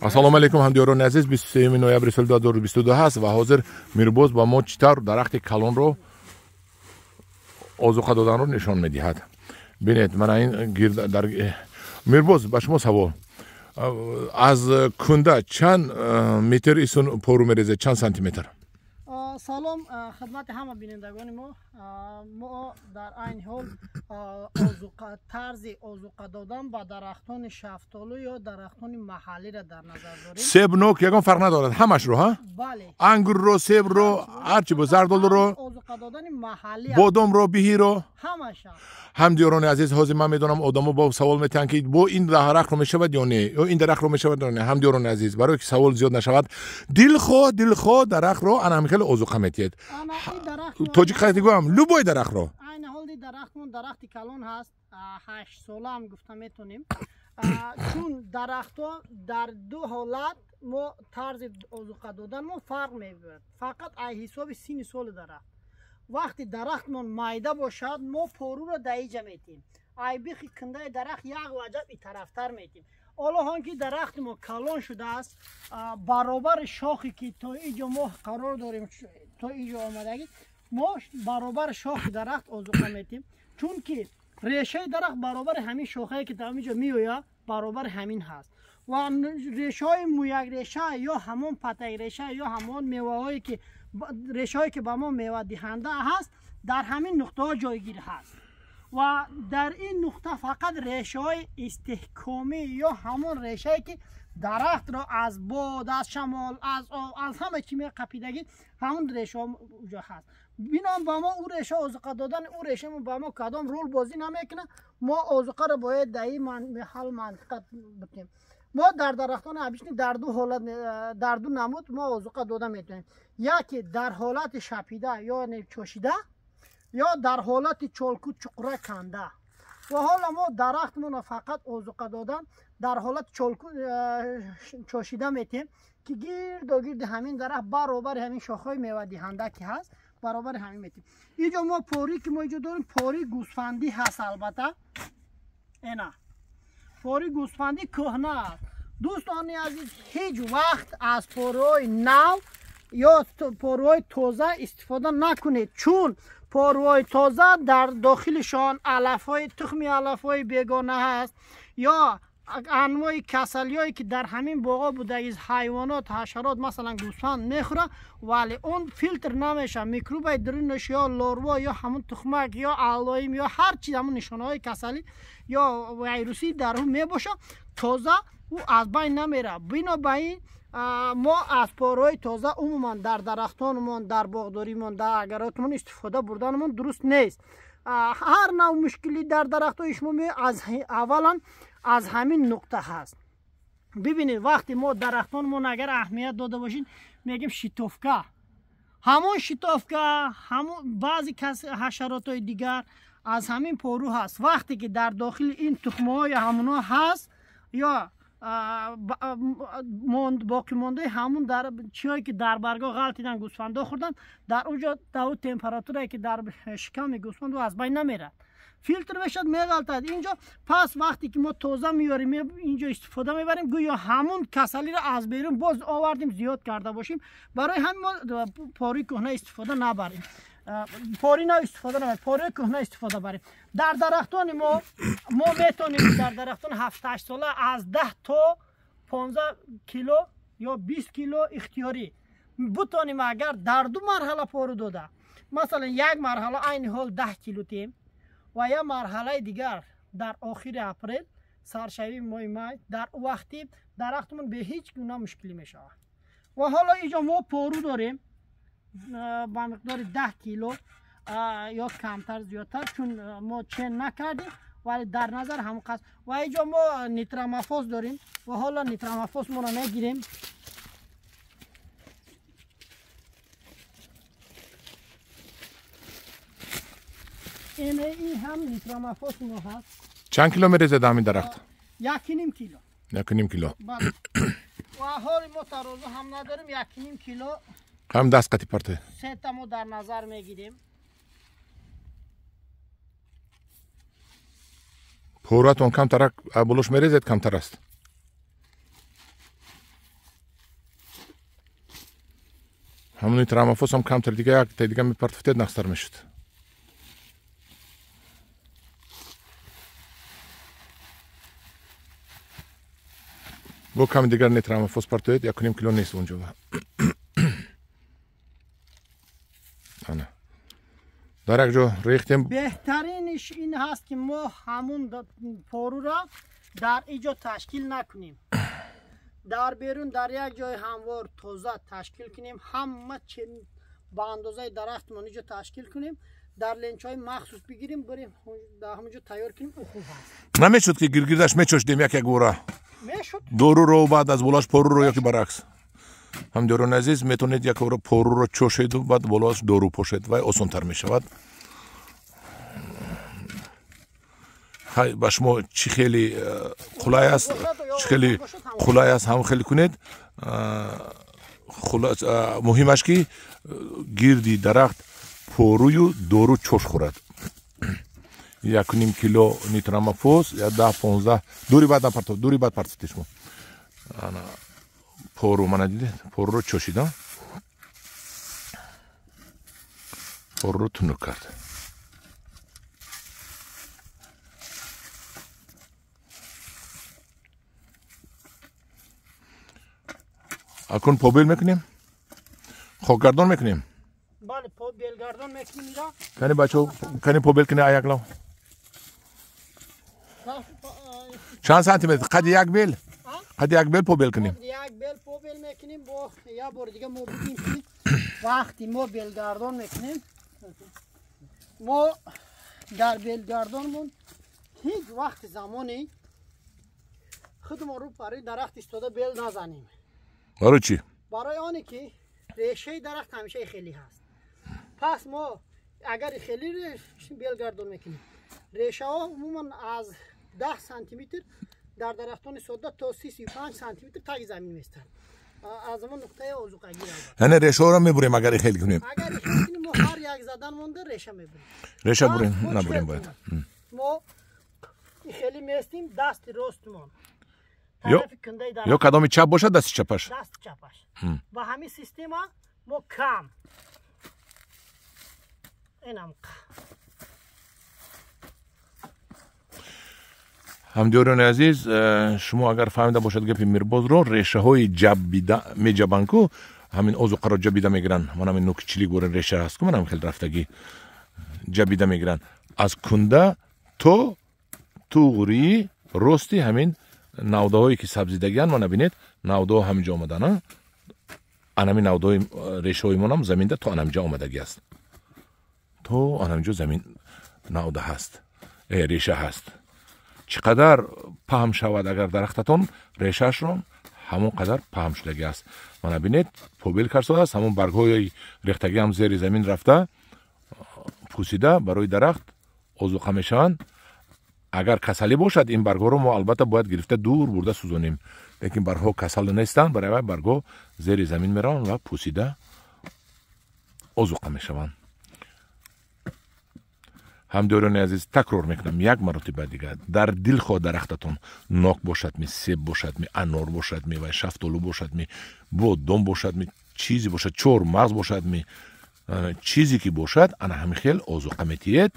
Ассалому алайкум, ҳамдиёрони азиз. 23 ноябри соли 2022 ҳаст ва ҳозир Мирбоз ба мо чӣ тавр дарахти калонро озуқа доданро нишон медиҳад. Бинед, мана ин дар Мирбоз, ба шумо савол: аз кунда чанд метр исун пору мерезед, чанд сантиметр? Салом хидмати ҳама бинандагони мо. Мо дар айни ҳол тарзи озуқа додан ба дарахтони шафтолу ё дарахтони маҳаллиро дар назар дорем. Себ, нок ягон фарқ надорад, ҳамашро, ҳа? Бале. Ангурро, себро, ҳарчи бо зардолуро, озуқа додани маҳалли, бодомро, биҳиро, ҳамаша. Ҳамдиёрони азиз, ҳозир ман медонам, одамо бо савол метиҳанд, ки бо ин дарахтро мешавад ё не, ё ин дарахтро мешавад ё не. Ҳамдиёрони азиз, барое ки савол зиёд нашавад, дилхоҳ дилхоҳ дарахтро ана ҳамин хеле озуқа метиҳед. Тоҷик қайти гӯям, любой дарахтро. Айни ҳоли дарахтмон дарахти калон ҳаст, 8 сола ҳам гуфта метонем. Чун дарахтҳо дар ду ҳолат мо тарзи озуқа додан мо фарқ мебарад, фақат ай ҳисоби синни соли дарахт. Вақти дарахтмон майда бошад, мо поруро дар иҷа метиҳем, ай бихи кундаи дарахт як ваҷаб итарафтар метиҳем. Ҳоло ҳон ки дарахти мо калон шудааст, баробари шохе ки то иҷо мо қарор дорем, то иҷо омадагӣ, мо баробари шохи дарахт озуқа метиҳем, чунки решаи дарахт баробари ҳамин шохае ки дар инҷо меояд, баробари ҳамин ҳаст. Ва решаҳои мӯякреша ё ҳамон патакреша ё ҳамон меваҳое ки решаҳое ки ба мо мевадиҳанда ҳаст, дар ҳамин нуқтаҳо ҷойгир ҳаст. Ва дар ин нуқта фақат решаҳои истиҳкомӣ ё ҳамон решае ки дарахтро аз бод, аз шамол, аз об, аз ҳама чӣ меқапидагӣ, ҳамон решаҳо уҷо ҳаст. Бинон ба мо ӯ реша озуқа додан, ӯ реша ба мо кадом рол бозӣ намекунад. Мо озуқаро бояд дар ин маҳал мантиқа бикунем. Мо дар дарахтони обични дар ду ҳолат, дар ду намуд мо озуқа дода метавонем: яке дар ҳолати шапида ё чошида, ё дар ҳолати чолку чуқура канда. Ва ҳоло мо дарахтмонро фақат озуқа додан дар ҳолати чолку чошида метиҳем, ки гирдогирди ҳамин дарахт баробари ҳамин шохҳои мевадиҳанда ки ҳаст, баробари ҳамин метиҳем. Инҷо мо порӣ ки мо инҷо дорем, пори гӯсфандӣ ҳаст. Албатта, эна пори гӯсфандӣ кӯҳна аст. Дӯстони азиз, ҳеҷ вақт аз порҳои нав ё порҳои тоза истифода накунед, чун порҳои тоза дар дохилишон алафҳои тухми алафҳои бегона ҳаст ё анвои касалиҳое ки дар ҳамин боғҳо будаги ҳайвонот, ҳашарот, масалан гӯсфанд мехӯрад, вале он филтр намешавад. Микробаи дарунаш ё лорва ё ҳамон тухмак ё алоим ё ҳар чиз, ҳамон нишонаҳои касалӣ ё вайрусӣ дар ӯ мебошад, тоза ӯ аз байн намерад. Бино ба ин мо аз порҳои тоза умуман дар дарахтонмон, дар боғдоримон, дар агаротмон истифода бурданмон дуруст нест. Ҳар нав мушкилӣ дар дарахтҳои шумо аз аввалан аз ҳамин нуқта ҳаст. Бибинед, вақте мо дарахтонмон агар аҳамият дода бошед, мегӯем щитовка, ҳамон щитовка, ҳамон баъзе ҳашаротҳои дигар аз ҳамин пору ҳаст. Вақте ки дар дохили ин тухмаҳои ҳамонҳо ҳаст ё боқимондаи ҳамун чиҳое ки дар баргоҳ ғалтидан, гӯсфандо хӯрдан, дар уҷо дар ӯ температурае ки дар шиками гӯсфанд аз байн намерад, филтр мешавад, меғалтад инҷо. Пас вақте ки мо тоза меорем, инҷо истифода мебарем, гӯё ҳамун касалиро аз берун боз овардем, зиёд карда бошем. Барои ҳамин мо пори кӯҳна истифода набарем, пори нав истифода набарем, пори кӯҳна истифода барем. Дар дарахтони мо метавонем дар дарахтони 7-8 сола аз 10 то 15 кило ё 20 кило ихтиёрӣ бутонем, агар дар ду марҳала пору дода, масалан, як марҳала айни ҳол 10 кило тиҳем ва як марҳалаи дигар дар охири апрел, саршавии моҳи май, дар вақти дарахтмон бе ҳеҷ гуна мушкилӣ мешавад. Ва ҳоло инҷо мо пору дорем ба миқдори 10 кило ё камтар, зиёдтар, чун мо чен накардем, вале дар назар ҳамон қасд. Ва инҷо мо нитрамофос дорем ва ҳоло нитрамофос моро мегирем. Ин ҳам нитрамофос мо ҳаст. Чанд кило мерезед ҳамин дарахт? 1.5 кило. 1.5 кило. Ва ҳоли мо тарозу ҳам надорем, 1.5 кило. Ҳам даст қати парте. Сета мо дар назар мегирем. Поратон камтарак болош мерезед, камтар аст. Ҳамони трамофос ҳам камтар дига як та дига мепартофтед, нақстар мешуд. Бо ками дигар нитрамофос партоед, 1.5 кило нест онҷо. Ана. Дар як ҷо рехтем. Беҳтариниш ин ҳаст, ки мо ҳамун поруро дар иҷо ташкил накунем. Дар берун дар як ҷои ҳамвор тоза ташкил кунем, ҳама ба андозаи дарахтмон иҷо ташкил кунем, дар ленчҳои махсус бигирем, барем дар ҳамонҷо тайёр кунем, ӯ хуб аст. Намешуд ки гиргирдаш мечошидем як як бора? Мешуд. Доруро баъд аз болоаш поруро ё ки баръакс? Ҳамдиёрони азиз, метавонед як бора поруро чошеду баъд болоаш дору пошед, вай осонтар мешавад. Хай, ба шумо чӣ хеле қулай аст, чӣ хеле қулай аст, ҳам хеле кунед. Муҳимаш ки гирди дарахт порую дору чош хӯрад. 1.5 кило нитрамофос, я 10-15 дури баъд напартов, дури баъд партофтед шумо. Ана пору мана дидед, поруро чошидам, поруро тунук кард. Акун побел мекунем, хокгардон мекунем. Бале, побелгардон мекунем ира. Кани бачо, кани побел кини аяклав. Чанд сантиметр? Қади як бел? Қади як бел побел кунем. Як бел побел мекунем, бо як бор дига мо бигим ки вақти мо белгардон мекунем, мо дар белгардонмон ҳеҷ вақти замоне худмо рӯ пари дарахт истода бел назанем. Барои чӣ? Барои оне ки решаи дарахт ҳамеша хеле ҳаст. Пас мо агар хеле белгардон мекунем, решаҳо умуман аз 10 сантиметр дар дарахтони сода то 35 сантиметр таги замин местанд. Аз ҳамон нуқтаи озуқагӣ. Яъне решаҳоро мебурем агар хеле кунем. Агар хеле кунем, мо ҳар як задан монда реша мебурем. Реша бурем, набурем бояд. Мо хеле местим дасти ростмон. Ё кадоми чап бошад, дасти чапаш. Дасти чапаш. Ба ҳамин система мо кам. Инам. Ҳамдиёрони азиз, шумо агар фаҳмида бошад гапи Мирбозро, решаҳои ҷаббида меҷабанд ку, ҳамин озуқаро ҷабида мегиранд. Ман ҳамин нуки чилик борин реша ҳаст ку, ман ҳам хеле рафтагӣ ҷабида мегиранд. Аз кунда то туғри рости ҳамин навдаҳое ки сабзидагианд, мана бинед, навдаҳо ҳаминҷо омаданд. Анами навдаҳои решаҳои монам заминда то анаминҷо омадагӣ аст. То анаминҷо замин навда ҳаст, реша ҳаст. Чӣ қадар паҳм шавад агар дарахтатон, решаашро ҳамон қадар паҳм шудагӣ аст. Мана бинед, побел карсодааст, ҳамон баргҳои рехтагӣ ҳам зери замин рафта пусида барои дарахт озуқа мешаванд. Агар касалӣ бошад, ин баргҳоро мо албатта бояд гирифта дур бурда сӯзонем, лекин баргҳо касал нестанд, барои вай баргҳо зери замин мераванд ва пусида озуқа мешаванд. Ҳамдиёрони азиз, такрор мекунам як маротиба дигар, дар дилхоҳ дарахтатон нок бошад ми, себ бошад ми, анор бошад ми, вай шафтолу бошад ми, бодом бошад ми, чизе бошад, чормағз бошад ми, чизе ки бошад, ана ҳамин хел озуқа метиҳед.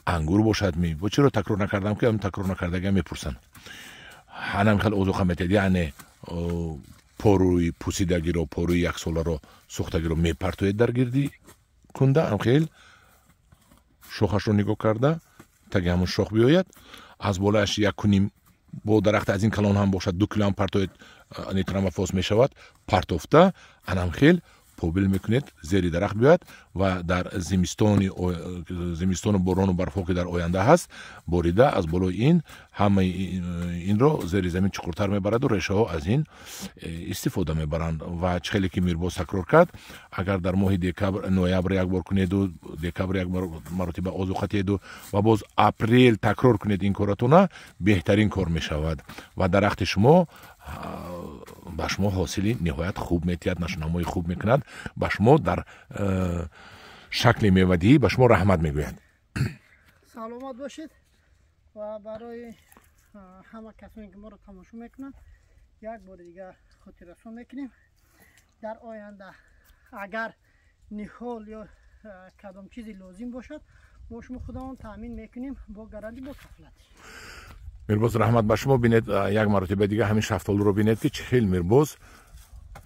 Ангур бошад ми, бо чиро такрор накардам ки такрор накардагиам мепурсанд. Ана ҳамин хел озуқа метиҳед, яъне поруи пусидагиро, поруи яксоларо, сӯхтагиро мепартоед дар гирди кунда, ҳам хел шохашро нигоҳ карда таги ҳамон шох биёяд, аз болояш 1.5 бо дарахт аз ин калон ҳам бошад 2 кило ҳам партоед, нитрамофос мешавад, партофта анам хел побел мекунед, зери дарахт биёяд ва дар зимистону борону барфҳо ки дар оянда ҳаст борида аз болои ин ҳамаи инро зери замин чуқуртар мебараду решаҳо аз ин истифода мебаранд. Ва чӣ хеле ки Мирбоз такрор кард, агар дар моҳи декабр, ноябр як бор кунеду, декабр як маротиба озуқа тиҳеду ва боз апрел такрор кунед ин коратона, беҳтарин кор мешавад ва дарахти шумо ба шумо ҳосили ниҳоят хуб метиҳад, нашунамои хуб мекунад, ба шумо дар шакли мевадиҳӣ ба шумо раҳмат мегӯяд. Саломат бошед ва барои ҳама касоне ки моро тамошо мекунанд як бори дигар хотиррасон мекунем, дар оянда Агар ниҳол ё кадом чизи лозим бошад, мо шумо худамон таъмин мекунем бо гаранти, бо кафолат. Мирбоз, раҳмат ба шумо. Бинед, як маротиба дига ҳамин шафтолуро бинед, ки чӣ хел Мирбоз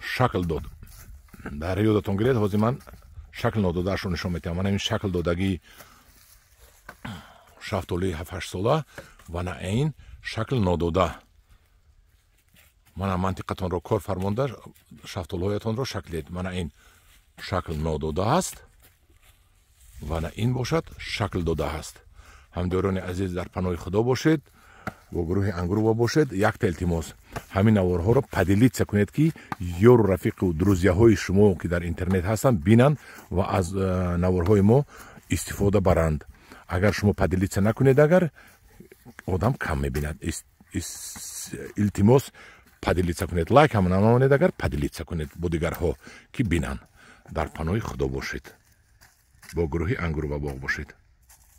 шакл дод. Дар ёдатон гиред, ҳозир ман шакл нододаашро нишон метиҳам. Ман ҳамин шакл додагии шафтолуи 7-8 сола ва на ин шакл нодода. Мана, мантиқатонро кор фармонда, шафтолуҳоятонро шакл диҳед. Мана, ин шакл нодода аст ва на ин бошад шакл дода аст. Ҳамдиёрони азиз, дар паноҳи Худо бошед, бо гурӯҳи Ангурова бошед. Якта илтимос: ҳамин наворҳоро поделиться кунед, ки ёру рафиқу друзья ҳои шумо, ки дар интернет ҳастанд, бинанд ва аз наворҳои мо истифода баранд. Агар шумо поделиться накунед, агар одам кам мебинад. Илтимос, поделиться кунед. Лайк ҳам намонед, агар поделиться кунед бо дигарҳо, ки бинанд. Дар паноҳи Худо бошед, бо гурӯҳи Ангурова боғ бошед.